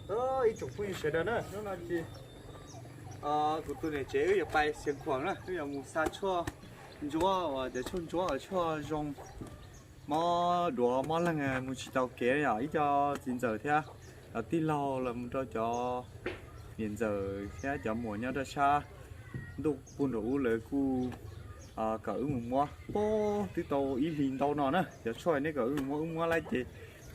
Ib tsoom phooj ywg sawv daws na, hnub no ces kuv tus niam tsev wb yuav pais Xiav Khuam na, wb yuav mus xa tshuaj ntsuab uas cov tshuaj ntsuab uas tshuaj zoo mob duav mob leeg mus tsis tau kev yom. Ib co txiv ntxawm thiab cov tij laug los mus rau cov niam ntxawm thiab cov muam nyob rau sab ntuj puag nraum ub lawv kuj kom wb mus muab, puag twb tau ib hlis ntau no na. Cov tshuaj nej kom wb mus muab, wb muab lawm ces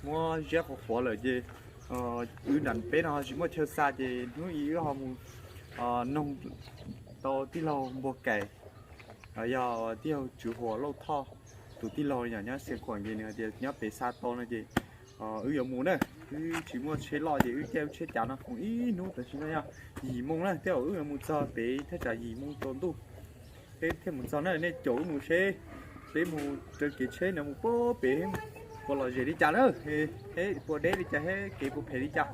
muab ziab qhuav qhuav lawm ces wb nram peb no tsis muaj chaw xa ces hnub ib wb ho mus noog tau tij laug Npuag Kaim, yog tij laug Tswv Huas Lauj Thoj, tus tij laug yog nyob Xiav Khuam ces nws hais tias nyob pem xa tau no ces wb yuav mus na. Wb tsis muaj tsheb loj ces wb caij wb tsheb cav no khoom ib hnub tam sim no yog yim moo na, tej zaum wb yuav mus txog pem thaj tsam yim moo tsaus ntuj peb thiaj mus txog na. Nej caum wb mus seb peb mus raws kev tsheb no mus puag pem puas lom zem li cas na, puas deb li cas thiab kev puas phem li cas.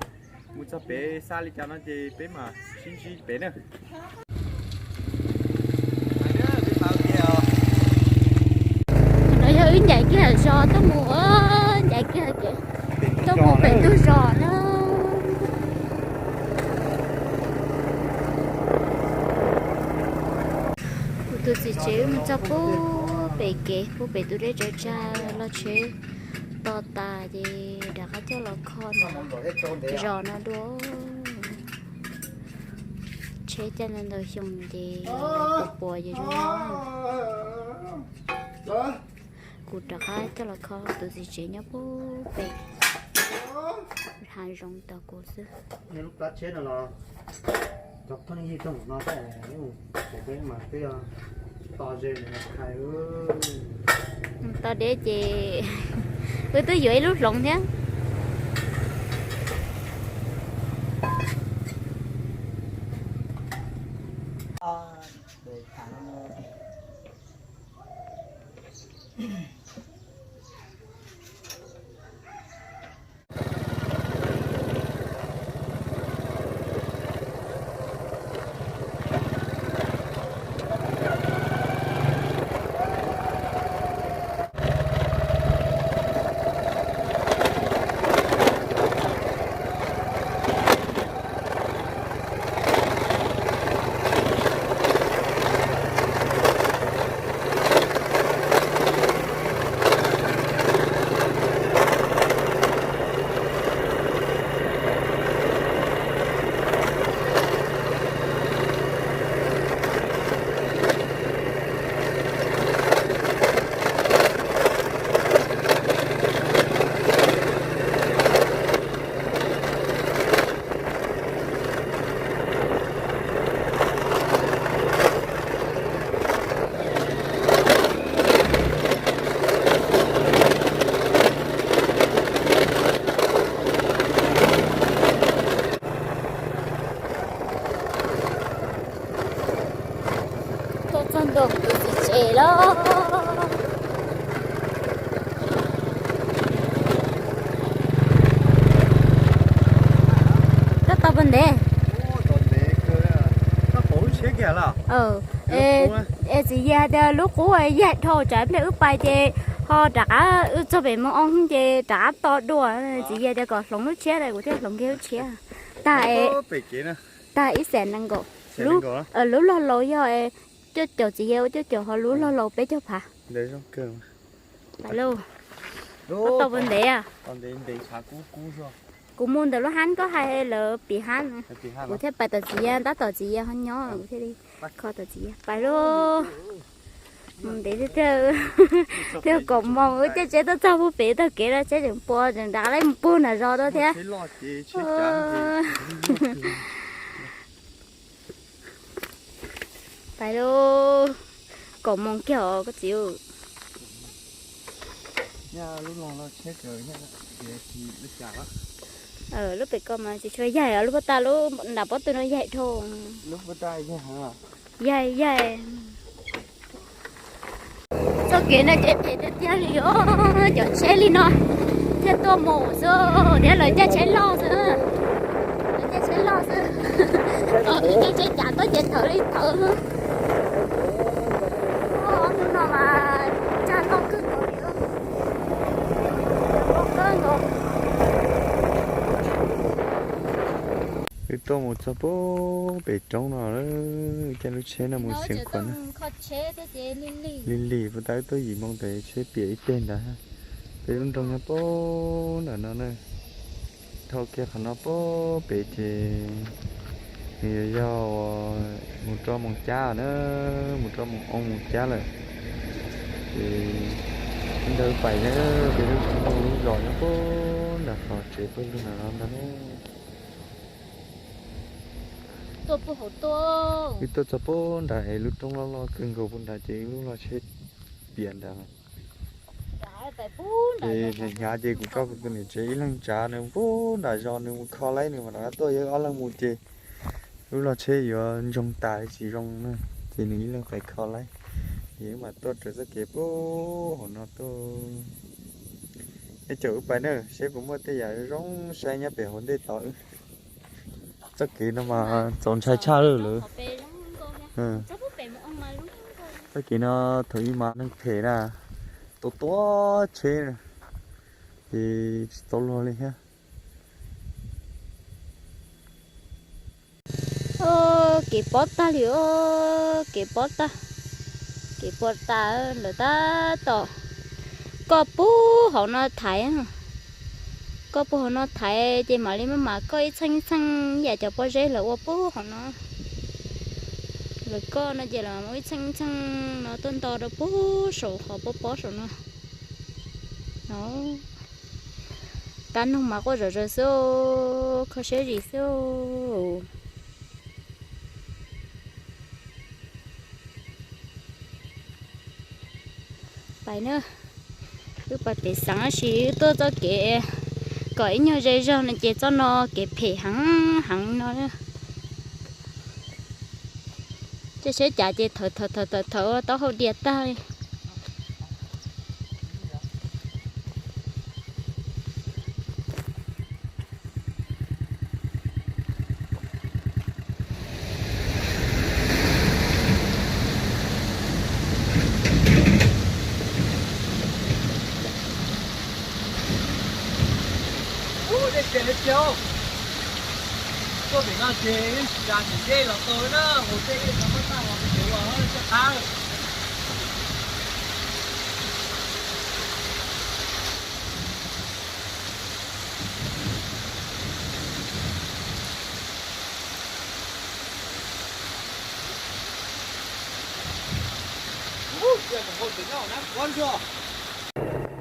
Mus txog pem xa li cas no ces peb mam sib ntsib pem na. No yog wb ncaim kiag zos tuaj mus, ncaim kiag tuaj mus pem ntug zos na. Kuv tus txiv tsev wb mus txog puag pem kev, puag pem tus dej tsaws tsag, loj tsheb to tas ces rov qab coj los kho no, zos no dua. Tsheb caij ntau ntau xyoo ces puas puas ces zoo. Kuv rov qab coj los kho, tus txiv tsev nyob puag pem hav zoov tos kuv xwb. Lub plab tsheb no los cov pheej yig rau no, peb mas twb to ze hais. To deb ces wb twb yuav ib lub hloov thiab. Tuaj txog ntua kuv tus txiv tsev lawm. Koj tau puas ntev? Es txiv Yias hais tias lub qub yaig dhau, tsam ib pliag wb pais ces ho rov qab wb txog pem Moo Oo ces rov qab to dua. Txiv Yias tias kom hloov lub tshiab, kuv thiaj hloov kiag lub tshiab. Tag, tag ib xees nees nkaum. Lub loj laus yog cuaj caum, txiv Yias ua cuaj caum, ho lub loj laus peb caug phav. Tau puas ntev? Kuv mus ntawm lub hab koj hais lawv pim hab, kuv thiaj pais tom txiv Yias, tab tom txiv Yias ho nyob kuv thiaj li kho tom txiv Yias. Pais lauj. Mus ntev tiag tiag, twb kaum moos wb caij tsheb tuaj txog puag pem taug kev no, tsheb tseem pua, tseem rov qab mus puag nram zos tuaj thiab. Pais lauj, kaum moos kiag os koj txiv. Lub pem ko mas tsis tshua yaig os, lub pob tag lub nram pob tw no yaig dhau. Yaig yaig. Txoj kev no ces phem tiag tiag li os, cov tsheb li no thiaj tuaj mus xwb, thiab lawv caij tsheb loj xwb, lawv caij tsheb loj xwb, caij tsheb cav tuaj ces thawv li thawv xwb. Ob hnub no mas tsag loj kawg nkaus li, loj kawg nkaus. Rau mus txog puag pem roob no lawm, caij lub tsheb no mus Xeev Khuam na. Lig lig puas tau ib tug yim moo ntawd tsheb piam ib teg ntawd. Peb lub nroog nyob puag nram no na. Dhau kiag qhov no puag pem ces nws yuav yog mus rau Moos Cab na, mus rau Moos Oo Moos Cab lawm. Ces ntawd pais na, peb lub zos nyob puag nram qhov tsev pawg lug nram no ntag na. Wb tuaj txog puag nrad es lub roob loj loj kawg nkaus puag nrad ces wb lub log tsheb piam nrad. Ces hnyav ces kuv coj kuv tus niam tsev ib leeg tsav nws puag nram zos nws mus kho laib nws mam rov qab tuaj, yog ob leeg mus ces lub log tsheb yuav ntsoog tas tsis zoo na, ces nws ib leeg pais kho laib. Ces wb mam tuaj raws txoj kev puag hauv no tuaj. Nej caum wb pais na seb puas muaj tej yam zoo saib nyob pem hauv ntej tod wb. Txoj kev no mas txaus ntshai tshaj lawm. Txoj kev no thaum ub mas neeg phem na, tua tua tsheb ces tsis tau luag li thiab. Kev pob tag li os, kev pob tag, kev pob tag lawm tab tom. Koj puag hauv no thaiv, koj puag hauv no thaiv ces mam li maj mam koj ib txheej ib txheej yam cov pob zeb lawv ua puag hauv no. Lawv koj no ces lawv mam ib txheej ib txheej no tuaj nto rau puag saum qhov pob pob saum no. No, tab noog mas quaj zom zaws xwb, kho siab zim xwb. Pais na, wb pais pem xeev tab sis wb tuaj txoj kev kom ib nyuag ze zog no ces txoj no kev phem heev heev no. Tej sab cav ces thawv thawv thawv thawv ua taub hau dias tag li. Ub, dej tiag dej tiag. Tuaj pem no ces yeej tsis tas tim dej los tau na, mus tej dej no muab tag los mus ces ua caj qab lawm.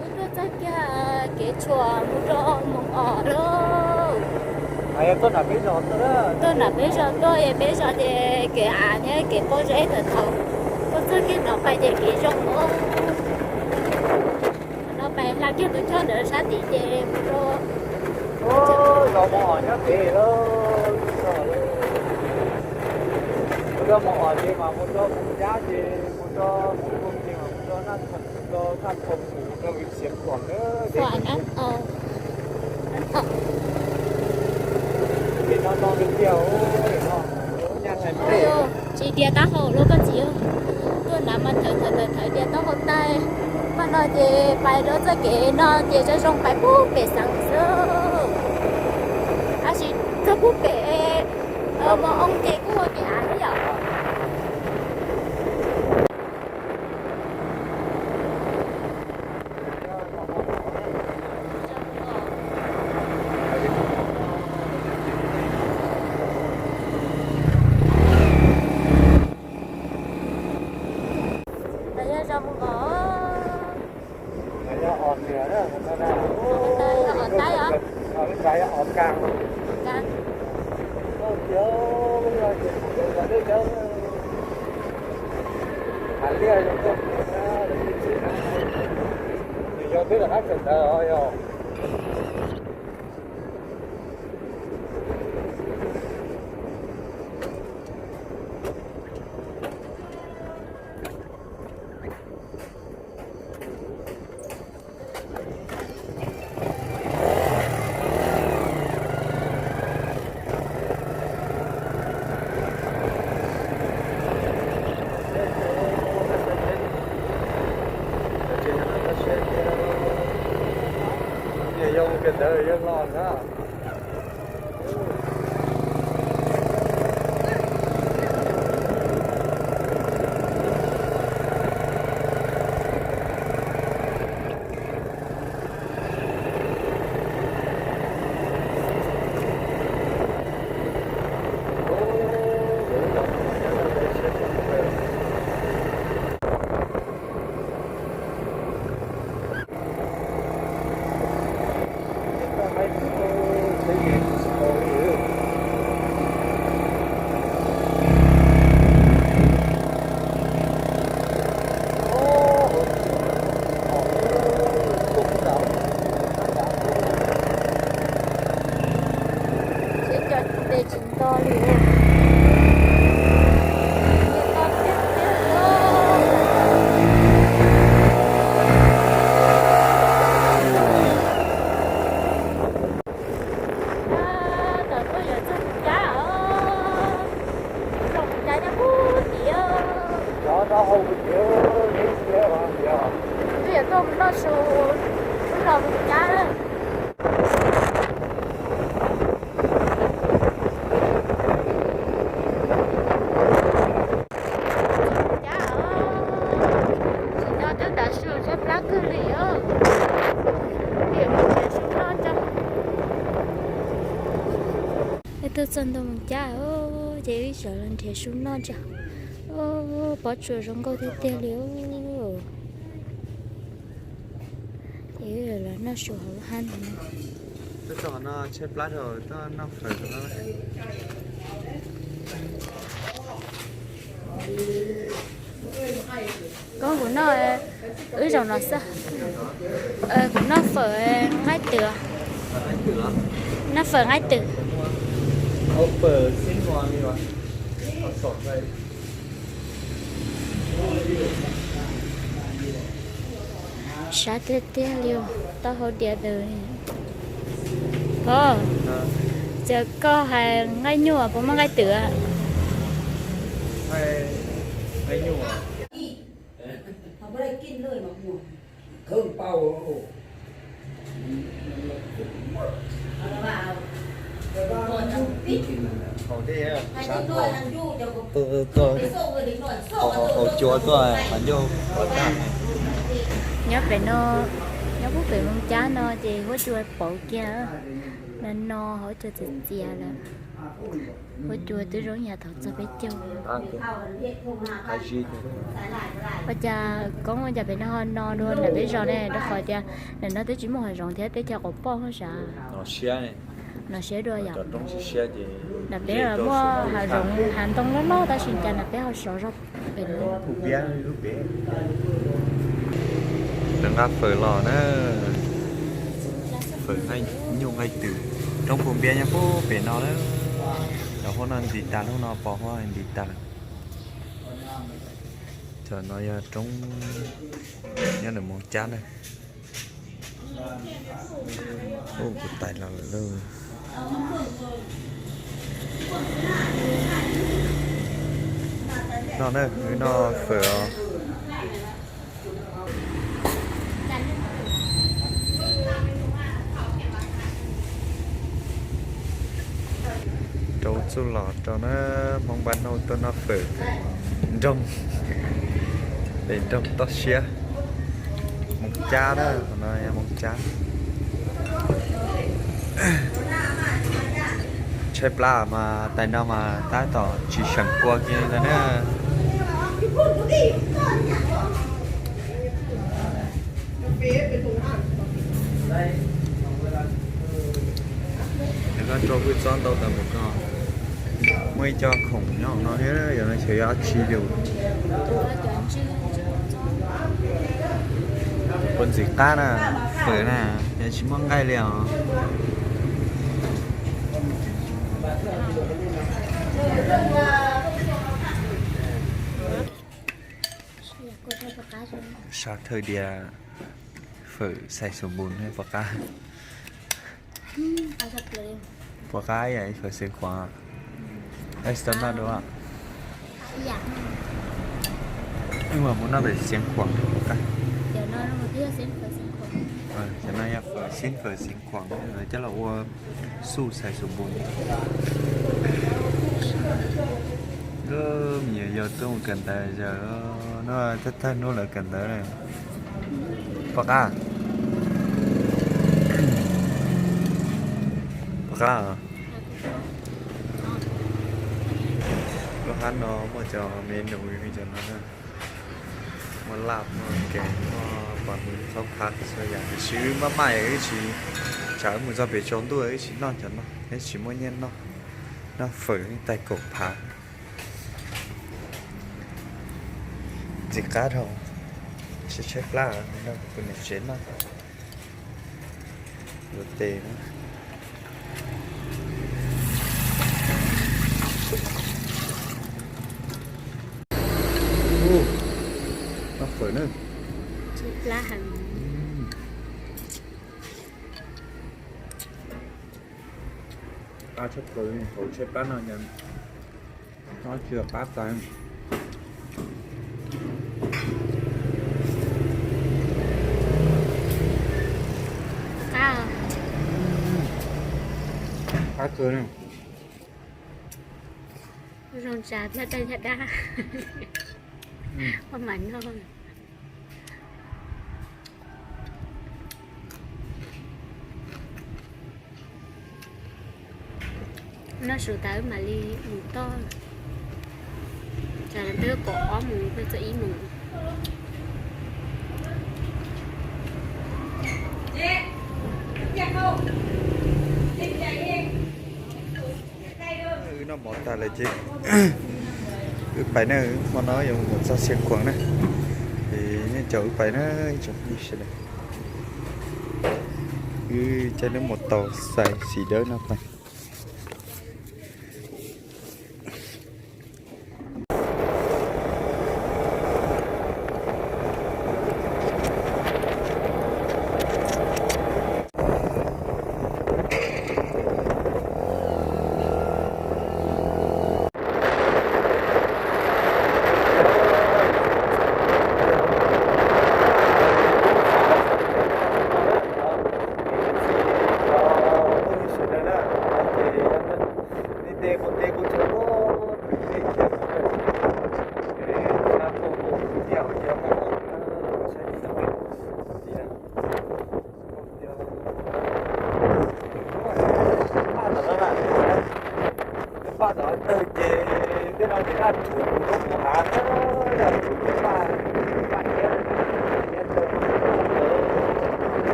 Wb tuaj txog kiag kev tshuam mus rau Moos Os lawm. Tuaj nram peb zos tuaj, peb zos ces kev av thiab kev pob zeb tawm thaum tuaj txog kiag no pais ces kev zoo. No pais hla kiag tus choj ntawd sab tid ces mus rau, mus rau Moos Os ces mas mus rau Moos Cab ces mus rau Moos Kub ces mas mus rau Naj Thoom, mus rau Naj Thoom mus rau Xeev Khuam na. Tsis dias taub hau los koj txiv, tuaj nrad mas thawv thawv thawv thawv dias taub hau tag. Mas no ces pais rau txoj kev no ces zoo zoo pais puag pem xeev xwb. Tab sis txog puag pem Moos Os ces kuj ua kev av thiab yom. Yog os, os taib os. Yog twb rov qab tseem ntawd os yog. Yog mus kiag ntawd yog los na. Tsis nto li. Tam tuaj yuav txog mus cab os. Txog mus cab nyob pub tim. Twb yuav tuaj mus noj su, twb los mus cab. Tsis nco twb tav su tshaib plab kawg li os. Tiam mus nrhiav su noj tso. Wb tuaj txog ntua mus cab os, ces wb sawv los nrhiav su noj tso. Pob tsuas zoo nkauj tiag tiag li os. Ces wb los noj su hauv lub hab no. Tuaj txog no tshaib plab rau tuaj noj fawm no. Koob kuv noj, wb zaum no xwb. Kuv noj fawm nqaij twm. Noj fawm nqaij twm. Sab tiag tiag li, taub hau diav ntawd. Koj, ces koj hais nqaij nyuj puas muaj nqaij twm? Hauv cua tuaj qhov ncauj. Nyob pem no, nyob pub pem Moos Cab no ces huab cua pauv kiag. No no huab cua txias txias lawm. Huab cua twb zoo yam thaum txog peb caug. Ua cas koob ua cas pem no ho no dua nram peb zos ne, rau qhov tias nram no twb tsis muaj hav zoov thiab teb chaws qaum poj sav. No siab dua yom. Nram peb muaj hav zoov hav ntoo loj loj tab sis cas nram peb ho sov zog pem no. Lawv nqa fawm los na. Fawm nyuj nqaij twm. Roob Phu Npiab nyob pub pem no na. Cov huab no nti tas, hnub no pos huab nti tas lawm. Cov no yog roob nyob ntawm Moos Cab na. Ub, kuv tais los lawm lauj. No na, wb noj fawm os. Rau txuj lom rau na, Hmoob Npab Nauj tuaj noj fawm nroog, pem nroog toj siab, Moos Cab na, qhov no yog Moos Cab. Tshaib plab mas tais no mas tab tom tsis seem kua kiag li ntag na. Lawv koj rau pwj txob ntau tas npaum ko. Muaj ib co khoom nyob hauv no thiab, yog no xyov yog dab tsi li. Puas ntxim qab na, fawm na, yog tsis muaj nqaij li os. Sab thawj diav fawm xais xus npus puas qab? Puas qab ib yam li fawm Xeev Khuam? Ib yam no dua. Wb mus noj pem Xeev Khuam puas qab? Cov no yog fawm xeeb fawm Xeev Khuam coj los ua xuj xais xus npus. Me nyuam yaus tuaj mus kawm ntawv zaws no, thawj thawj hnub lawv kawm ntawv na. Puas qab? Puas qab? Lub hab no muaj cov menu li cov no na. Muaj laj, muaj kev, muaj pos hwv txhua phab txhua yam, tiam sis wb maj maj wb tsis, tsam wb mus txog pem tsaus ntuj wb tsis noj cov no, wb tsis muaj nyiaj noj. Noj fawm tais kaum phav. Ntxim qab dhau, tshaib tshaib plab, nrog kuv tus niam tsev noj. Yuav tes na. na. Tshaib plab heev. Qab tshaj plaws, hauv tshaib plab no, nyob tsis qab tas. Qab kawg na. Zoo tsav thiab daj thiab dab. Poj mam noj. Noj su tas wb mam li mus toj. Tsam no twb kaum ob moos peb txog ib moos. Wb noj mov tas lawm ces wb pais na, hmo no yuav mus txog Xiav Khuam na. Es nej caum wb pais na, ib tsoom phooj ywg sawv daws. Wb caij lub mus tau xais xim dawb no pais.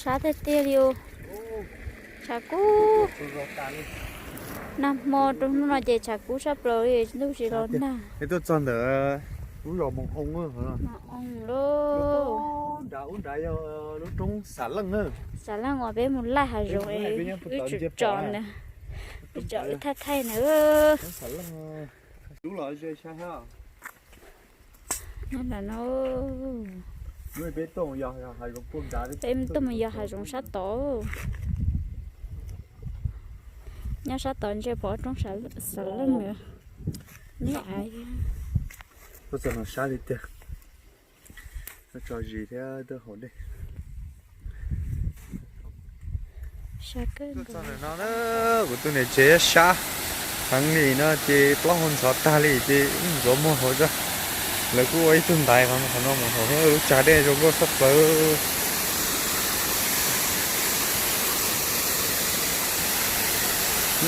Sab tiag tiag li os. Tshav kub. Nag hmo rau hnub no ces tshav kub sab plaws li, ntuj tsis los nag. Tuaj txog ntawm lub zos Moos Oo, Moos Oo lauj. Nrad ub nrad yog lub roob Xam Leej na. Xam Leej uas peb mus laij hav zoov, wb tsum tso ntawd, wb tso wb thaij thaij na. Nyob nram no, peb tuaj mus yos hav zoov sab tod. Nyob sab tod ntsia pom roob Xam Leej. Neb av, tuaj txog no sab li tiag. Tso zis thiab tuaj haus dej. Tuaj txog ntawm no na, kuv tus niam tsev sab heev li no ces plaub hau ntxhov tag li ces ntxuav muag haus tso. Lawv kuj ua ib tug ntaiv qhov no mus haus thiab, lub tsag dej zoo nkauj tshaj plaws.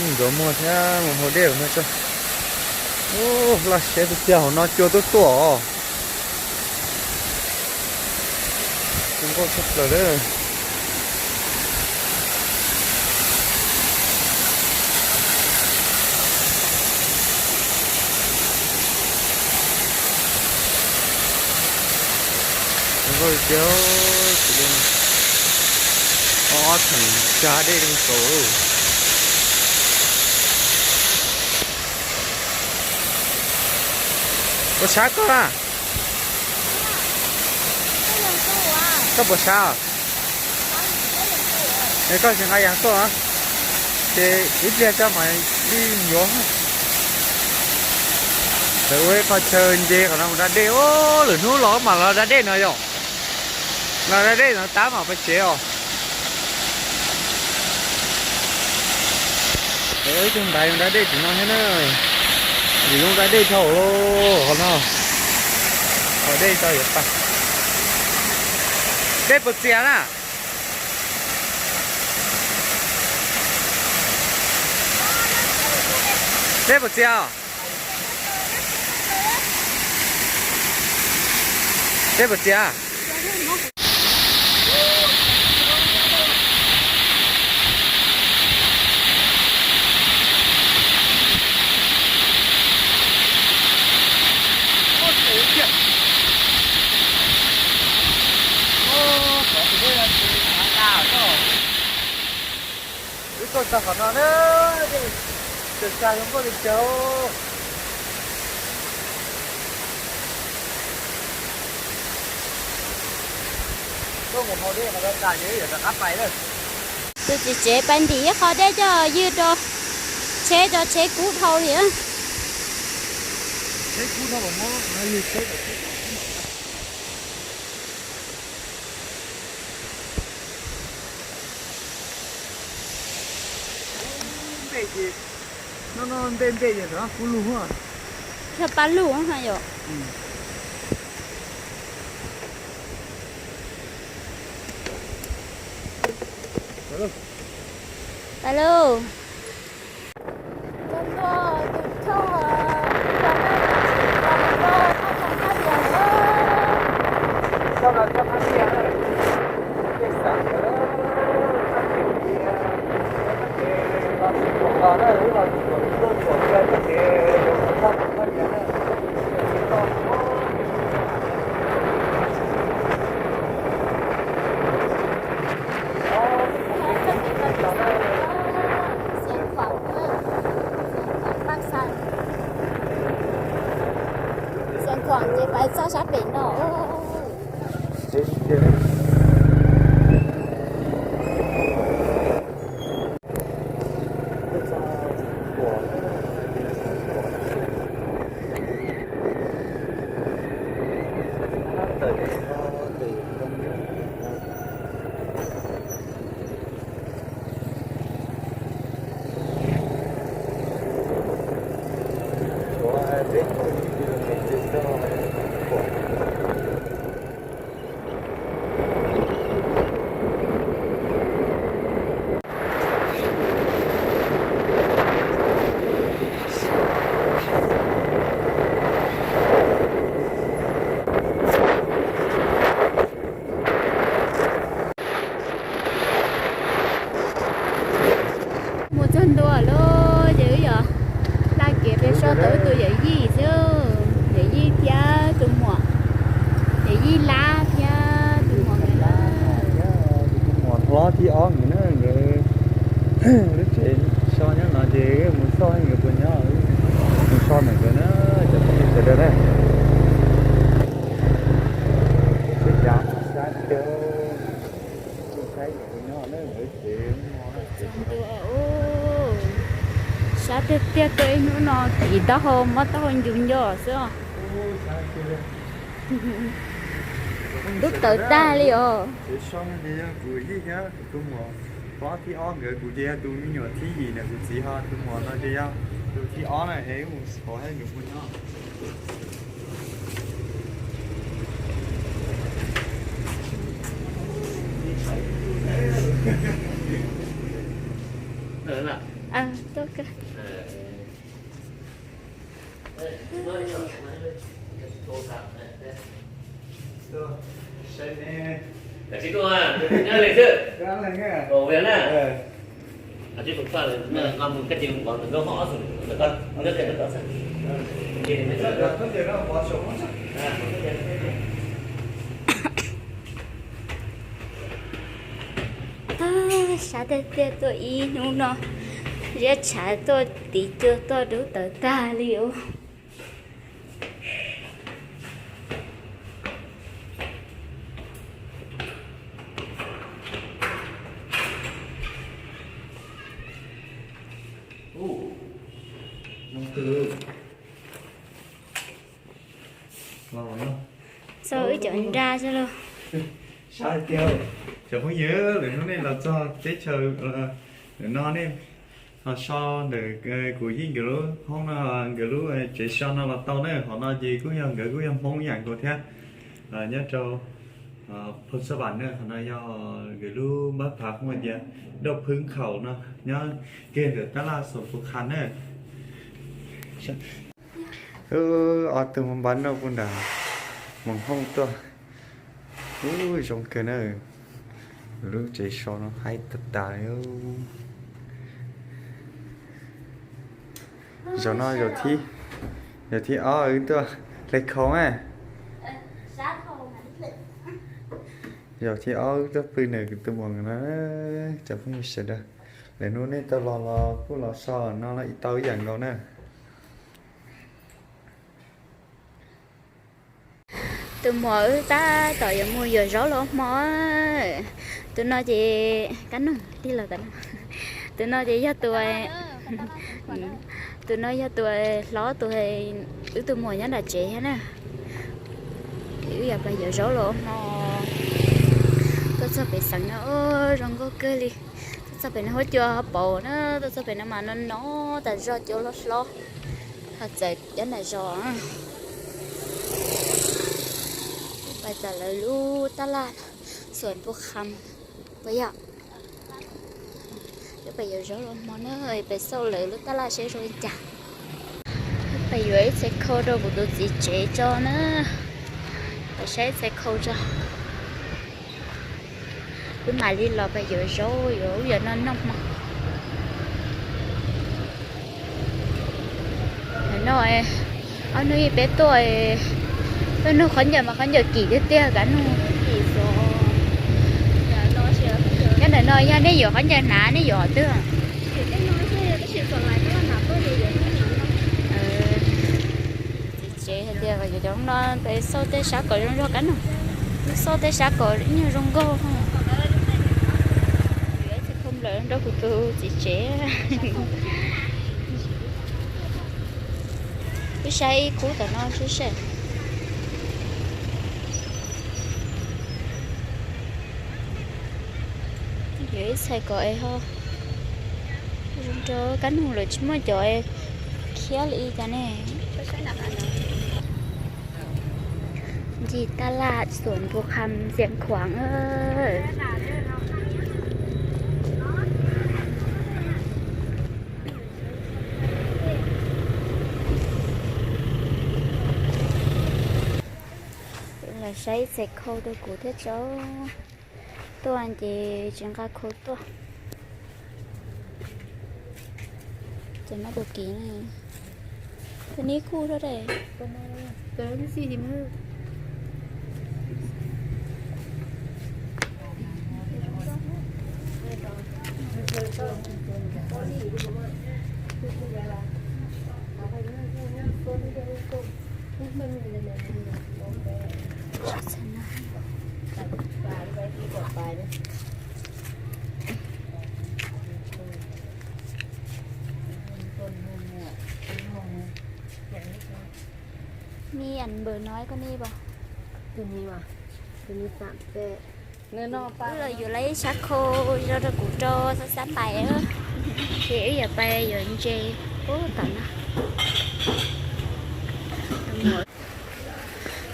Ntxuav muag thiab mus haus dej no tso. Laj siab tiag tiag, hauv no cua tuaj tuaj os. Zoo nkauj tshaj plaws lawm. Zoo nkauj tiag tiag, ob theem tsag dej zoo nkaus. Koj sab koj na. Koj puas sab? Es koj tsis nqa yas tuaj, ces ib pliag tso mam li yuav. Lawv ua ib qho chaw nce qhov no mus da dej, lwm hnub los mam los da dej no yom. Los da dej no tab mam pais tsev os. Ib tug ntaiv da dej tim no thiab na. Vim zoo da dej dhau lawm qhov no. Haus dej tso yuav pais. Dej puas txias na? Dej puas txias? Dej puas txias? Wb tuaj txog qhov no na, dej Tawm tag zoo nkauj li cas. Koj mus haus dej qhov no tas ces yuav rov qab pais lawm. Tus txiv tsev pais ntim ib qho dej coj ywg rau tsheb, rau tsheb kub dhau li. Tsheb kub dhau los muab ywg tsheb. Npe ces, no no npe npe ces kub lug. Yog pab lug ha yom. Pais lauj. Xiav khoom ces pais txog sab pem no. Mus txog ntua lawm ces wb yuav hla kev pem so tau wb tus yawm yij xwb, yawm yij thiab tus muam, yawm yij Lab thiab tus muam nkawd na. Tus muam hlob thib ob nkawd na, nkawd lub tsev so nyob no ces mus xauj nkawd puas nyob, mus so ntawm nkawd na, cov phooj ywg sawv daws na. Seb cav saib, saib nkawd puas nyob na, nkawd tsev no. Sab tiag tiag, tuaj ib hnub no tim taub hau mob taub hau ncu nco xwb. Dub tawv tag li os. Ces so no ces yog kuv yij thiab kuv tus muam hlob thib ob nkawd, kuv ces yog tus me nyuam thib yim ntawm kuv txiv, ho tus muam no ces yog tus thib ob na, es mus xauj saib nkawd puas nyob. Sab tiag tiag, tuaj ib hnub no, ziab tshav tuaj tiv cuag tuaj dub tawv tag li os. Txog wb cov nra xwb lauj. Sab tiag, cov phooj ywg, lwm hnub nej los txog teb chaws lwm no nej ho so ntawm kuv yij nkawd lub hoob no, nkawd lub tsev so no los tau na. Hov no ces kuj yog nkawd kuj yog Hmoob ib yam nkaus thiab, nyob rau Phoos Xas Vas na. Qhov no yog nkawd lub npab phav Hmoob hais tias Doj Phwb Khaum no, nyob kiag ntawm tab laj Xoom Pus Khas na. Ob tug mus npaj noj puag nram moos hoob tuaj. Ub, zoo kawg na. Lub tsev so no haib tag tas li. Zaum no zaum thib, zaum thib ob wb tuaj hle khau na. Zaum thib ob wb tuaj pw ntawm kuv tus muam no, cov phooj ywg sawv daws. Lwm hnub nej tau los los kuj los so no los ib tau ib yam nkaus na. Tus muam wb tab tom yuav mus yuav zaub los hmo. Tus no ces kab noog tij laug tas no. Tus no ces yog tus, tus no yog tus hlob tus, wb tus muam nyob nram tsev thiab na. Wb yuav pais yuav zaub los hmo. Tuaj txog pem xeev no zoo nkauj kawg li. Tuaj txog pem no huab cua ho pauv na, tuaj txog pem no mas no no tas zog cua loj hlob. Ho txawm cov nram zos pais txog lawv lub tab laj Xuam Pus Kham puas yog? Wb pais yuav zaub los hmo na, pais xauj lawv lub tab laj seb zoo li cas. Pais yuav ib txhais khau rau kuv tus txiv tsev tso na. Pais saib ib txhais khau tso. Wb mam li los pais yuav zaub yuav ub yuav no noj hmo. No, ob hnub ib peb tuaj, peb nug khaub ncaws mas khaub ncaws kim tiag tiag, kab nug kim xwb. Nyob ntawm no yog nej yuav khaub ncaws hnav nej yuav qhov twg? Txiv tsev hais tias yuav cov no pais xauj tej sab kom zoo zog kab nug. Xauj tej sab kom ib nyuag zoo nkauj. Yuav ib txhais khau nplawm rau kuv tus txiv tsev. Wb saib ib khub tom no seb seb. Yuav ib txhais kom es ho zoo rau kab nug lawm tsis muaj cov khiab li cas ne. Ncig tab laj Xuam Pus Kham Xiav Khuam. Los saib ib txhais khau rau kuv thiab tso. Tuaj ces tsis nqa khau tuaj. Ces no tus kiv, tus nib kuj rau de. Ni ăn bờ nói con đi bò. Tus ni mas, tus ni tạm tệ. Wb los yuav lawm ib sab khau zoo rau kuv rau xab xab pais. Ces wb yuav pais yuav ntses pub tom no.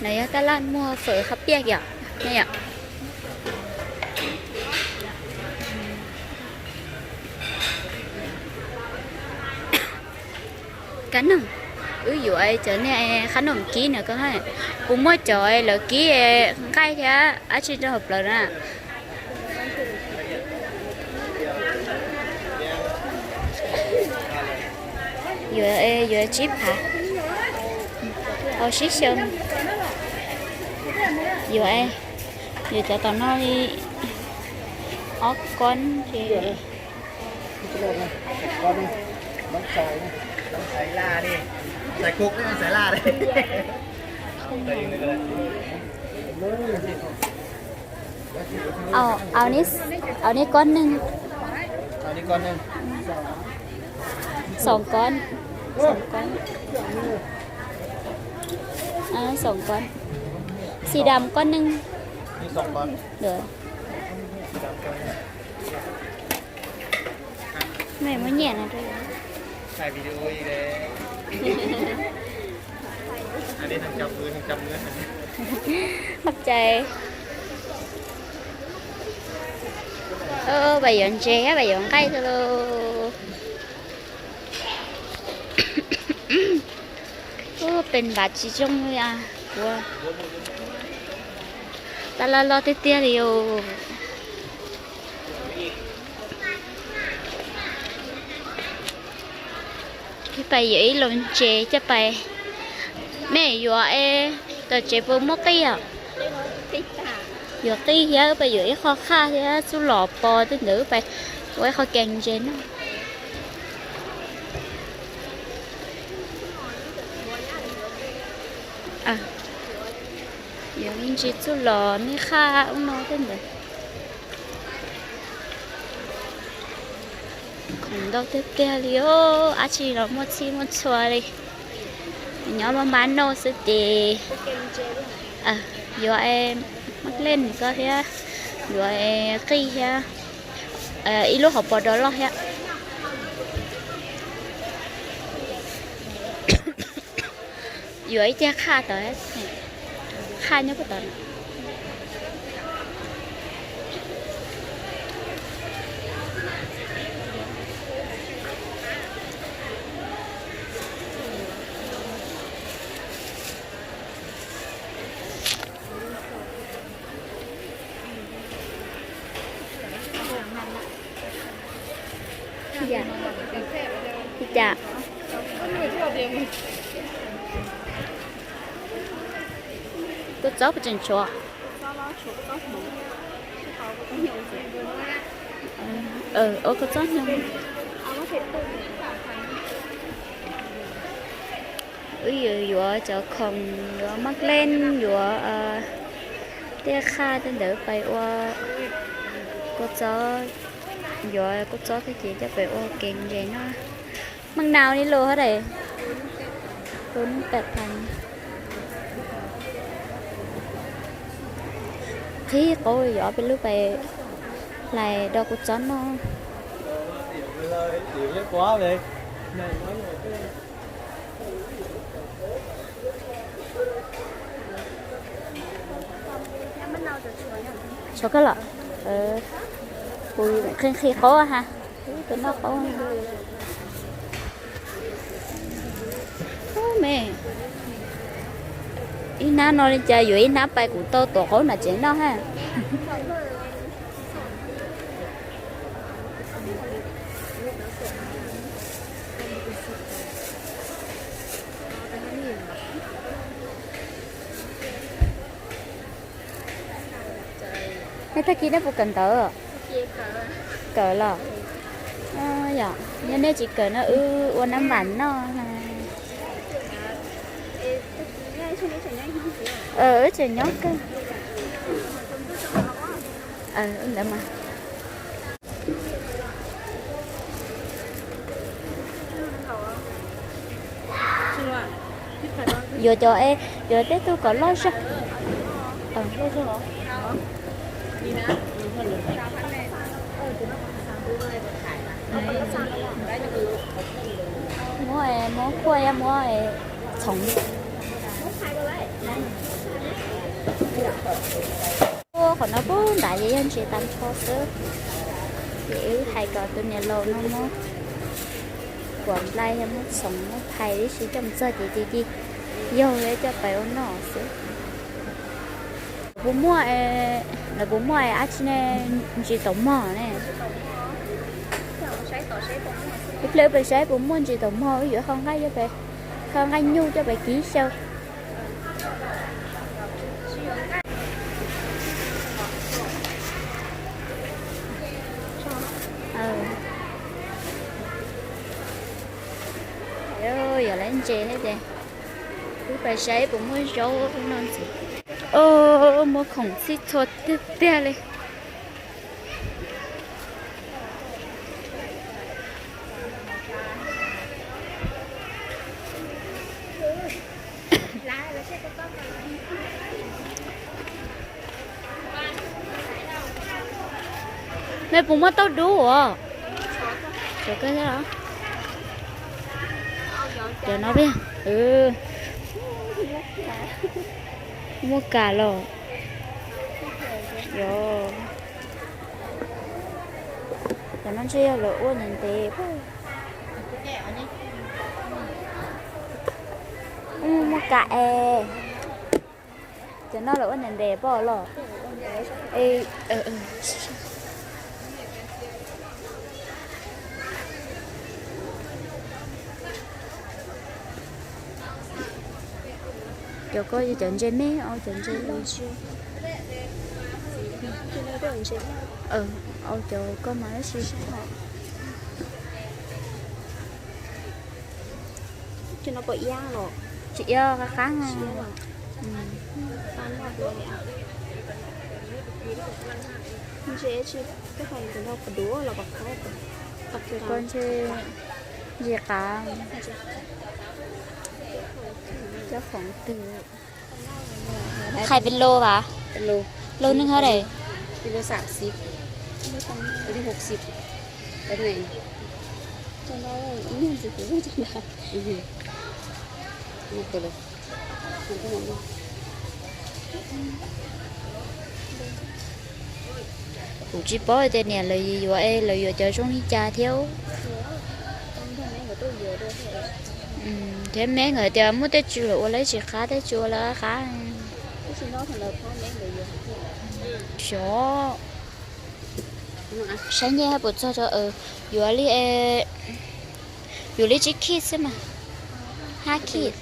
No yog tab laj muag fawm hab piaj yom, nej yom. Kab noog, wb yuav cov niag qhab noom kib no ko, kuv muaj cov lawv kib nqaij thiab dab tsi rau hauv plawv na. Yuav, yuav tsib phav, o sib xyoo. Yuav, yuav cov tom no li ob kob ces. Au, au ni, au ni kob neeg. Xoom kob, xoom kob, xoom kob. Xì đàm kob neeg. Được. Mày muốn nhẹ này rồi. Hab cai. Pais yuav ntses, pais yuav nqaij tau lauj. Pes npav tsis zoo li as. Tab laj loj tiag tiag li os. Pais yuav ib loo ntses coj pais. Mej yuav es tom tsev puas muaj qij os? Yuav qij thiab, pais yuav ib qho qhaj thiab xub los pos tej ntawd pais. Ua ib qho kev ntses noj. Yuav me ntsis txuj lom me qhaj ub no tej ntawd. Khoom ntau tiag tiag li os, dab tsi los muaj txhij muaj txhua li. Nyob maj maj noj xwb ces yuav maj leej ko thiab, yuav qij thiab, ib lub hauv paus dov loj thiab. Yuav ib ceg qhaj tod, qhaj nyob puag tod. Li cas? Kua txob puas tseem tshuav? Ua kua txob hnyos. Wb yuav cov khoom, yuav maj leej, yuav tej qhaj tej ntawd pais ua kua txob, yuav kua txob thiab ces coj pais ua kev ntses noj. Meej nau li los hab dais, tus neeg pam pam. Qhib qauv yuav peb lub pais hlais do kua txob noj. Tshuav kawg los? Kuv qhia qhia qauv ha. Tus noj qauv me, ib hnab no li cas yuav ib hnab pais kuv tau tuav qauv nram tsev noj ha. Tag kis nej puas kawm ntawv? Kawm los? Yog nej tsis kawm no wb ua nab npam noj. Wb tseem nyob kawg. Ntawd mas. Yuav cov, yuav tej tug kom loj zog. Muab, muab kuaj, muab txhoov. Qhov no pub nrad ces yog ntses tag nrho xwb. Ces wb hais kom tus niam laus no muab kuam nplai, yog muab txhoov muab phais tib si coj mus txog ces cia ci yog coj pais ua noj xwb. Puas muaj, lawv puas muaj dab tsi ne, ntsis taum mog ne? Ib pliag wb pais saib puas muaj ntsis taum mog, wb yuav hau nqaij, hau nqaij nyuj coj pais kib xyaw. Yog lawv ntses thiab ces wb pais saib puas muaj zaub no ntxiv. Muaj khoom txhij txhua tiag tiag li. Nej puas muaj tauj dub os? Cov no, muaj kas los? Yog, cov no ntshe yog lawv ua ntev ntev. Muaj kas es. Cov no lawv ua ntev ntev pom los? Cov ko yog cov ntses me, cov ntses lus ntsia. Au cov koj mas ib si. Tsis iab qab qab. Koj ntshe ntsis qav. Cov khoom twg? Khai pes lus vas? Lus neeg hab dais? Kuv tsis paub tias niam lawv yuav es lawv yuav cov zoo li cas thiab. Thiab me nkawd tias muaj tej tswv lawv ua lawv tsis qab, tej tswv ua lawv qab. Xyov. Saib nyiaj puas txog rau, yuav li, yuav li tsib khij xwb mas. Hab khij.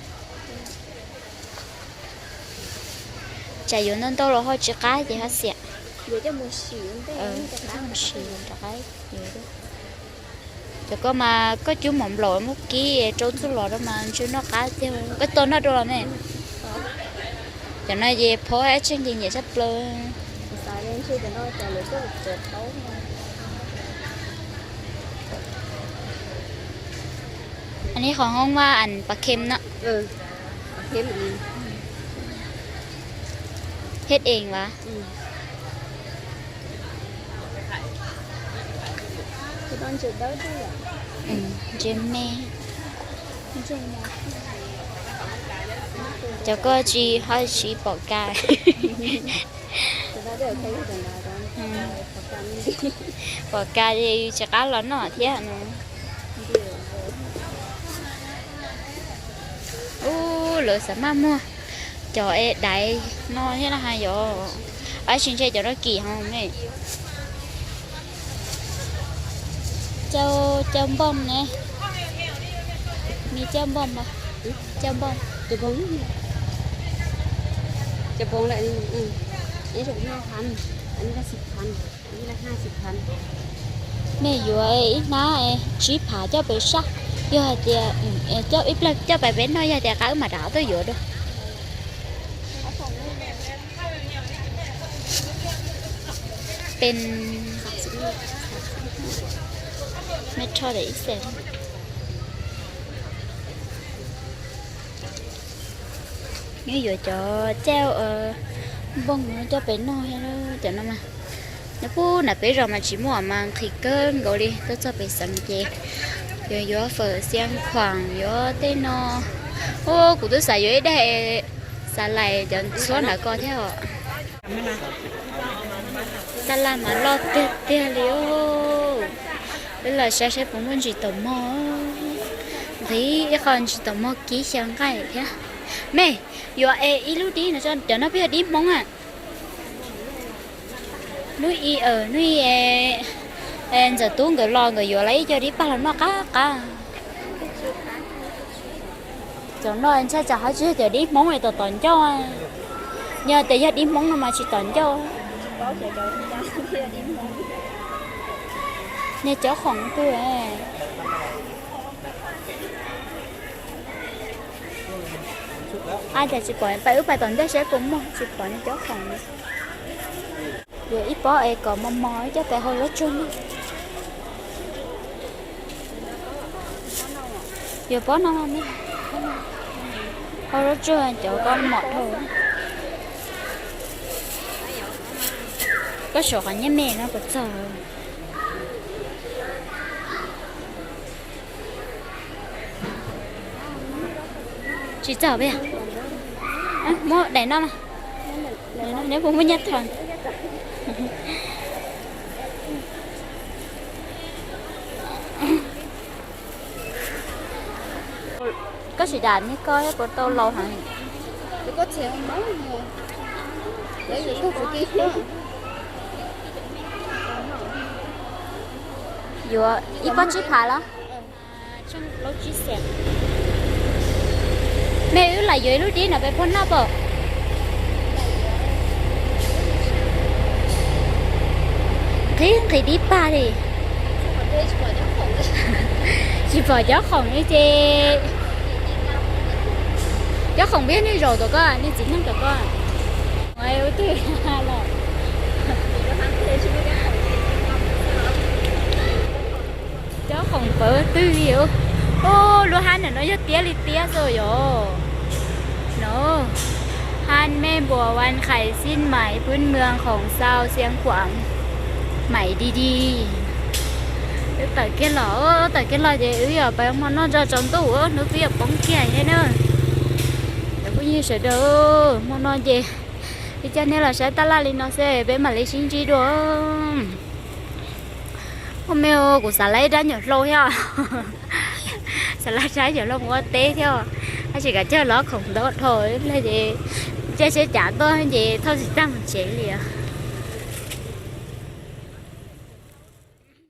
Tsam yuav ntau ntau los ho tsis qab ces ho xiam. Cov koj mas koj cub mom nplaum muab kib rau txuj lom rau mas ntshe noj qab tiag. Koj tau noj rau los me? Cov no ces phob ab tseeg ces nyiam tshaj plaws. Anij qhov hoob mas as pas khem no. Hej ees vas? Ntse me. Cov koj tsis ho siv pom kas. Pom kas tsis qab los noj thiab no. Ub, lawv xav maj muag cov es daiv no thiab na has yom. Ab tsis ntshe cov no kim ho me. Cau, cau npooj ne. Me cau npooj mas, cau npooj. Nej yuav ib hnab tsib phav coj pem sab, yog hais tias ib plag coj pem peb noj, yog tias qab wb mam rov qab tuaj yuav dua. Pes, me rho de ib xees. Nws yuav cov cau npooj coj pem noj thiab cov no mas. Nyob puag nram peb zos mas tsis muaj mas nqhis kawg nkaus li, tuaj txog pem xeev ces yuav yuav fawm xiab khuam yuav tej no. Ub, kuv twb xav yuav ib daig xav lais cov txhuab nram ko thiab os. Tab laj mas loj tiag tiag li. Wb los saib saib puas muaj ntsis taum mog. Nqhis ib qho ntsis taum mog kib xyaw nqaij thiab. Me, yuav es ib lub dib no, cov no peb yog dib Hmoob a. Hnub i, hnub i ntxawm tub nkawd los nkawd yuav lawv ib co dib paj los noj qab qab. Cov no ntshai tsam ho tsis yog cov dib Hmoob es tom tom ncauj. Yog tias yog dib Hmoob no mas tsis tom ncauj. Niag cov khoom twg. Ab, cas tsis pom, pais wb pais tom ntej seb puas muaj, tsis pom niag cov khoom. Yuav ib pob es kom mos mos coj pais hau zaub tsuag noj. Yuav pob no mas, hau zaub tsuag cov ko mom dhau. Koj suav qhov nyiaj me no puas txog? Tsis txog peb. Muab daim no mas. Neb puas muaj nyiaj tho? Koj sim dam neb koj puas tau laus heev. Yuav ib pob tsib phav los? Me wb lam yuav ib lub dib no peb puag noj pom. Qhib nqhis dib pag li. Tsis pom cov khoom li ces. Cov khoom peb nej zaum tom koj, nej txiv neej tom koj. Ua twg los. Cov khoom pawv twg li. Lub hab ntawm no yog tiab li tiab xwb yom. No, hab mej npuas van khais xij mais pwb mws khoom xau xiav khuam mais di di. Wb tawm kiag los, tawm kiag los ces wb yuav pais hmo noj tso tsaus ntuj, hnub twb yuav poob kiag thiab na. Cov phooj ywg sawv daws, hmo no ces wb coj nej los saib taj laj li no xwb peb mam li sib ntsib dua. Ua me, kuv xav laib rab nyuam hlau thiab. Xav laib rab nyuam hlau mus ua teb thiab. Tab sis kav coj los khoom ntau dhau ces caij tsheb cav tuaj ces thauj tsis tag mus tsev li.